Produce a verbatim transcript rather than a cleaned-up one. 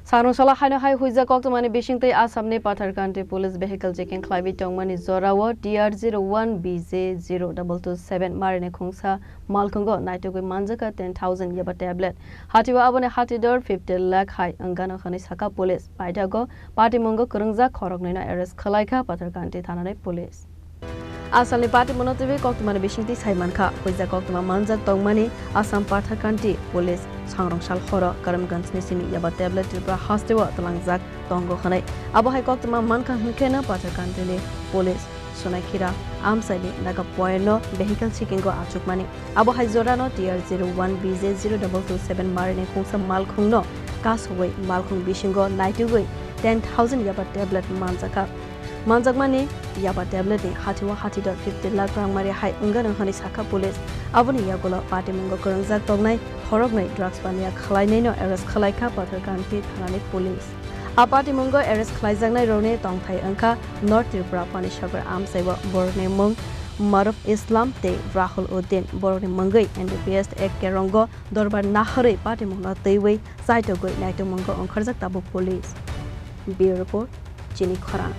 Sanungsala haino hai huijak koktwmani bisingtwi Assamni Patharkanti Police vehicle checking khlaiwi tongmani jorao T R zero one B J zero double two seven marini khungsa malkhungo naitugwi manjakha ten thousand yaba tablet. Hatio aboni hatidor fifty lakh hai wngano hwnwi sakha police. Paithago patimungo kwrwngjak khoroknwino arrest khwlaikha Patharkanti thanani police. Asalni party mono twiwi koktwmani bisingtwi sai mankha, puisa koktwma manjak tongmani Assam Patharkanti Police sangrong sal horo Karimganjni simi yaba tablet Tripura hasteo tlangjak tongo hwnwi. Abo hai koktwma mankha hwnkheno Patharkantini Police Sonakhira amchaini naga point no vehicle checking o achukmani. Abo hai jorano T R zero one B J zero double two seven marini khungsa malkhungno kasugwi malkhung bisingo naitugwi ten thousand yaba tablet manjakha. Manjakmani yaba tablet ni hatio hatidor fifty lakh rangmari hai wngano hwnwi sakha police. Aboni yagulo patimungo kwrwngjak tongnai khoroknwi drugs paniya khwlainaino arrest khwlaikha Patharkanti thanani police. A patimungo arrest khwlaijaknai rokni tongthai wngkha North Tripura Panisagar amchaio borokni mung Maruf Islam tei Rahul Uddin, borokni mungwi N D P S Act kerongo dorbar naharwi patimungno twiwi chaitogwi naitokmungo wngkharjak tabuk police. Bureau Report, Chini Khorang.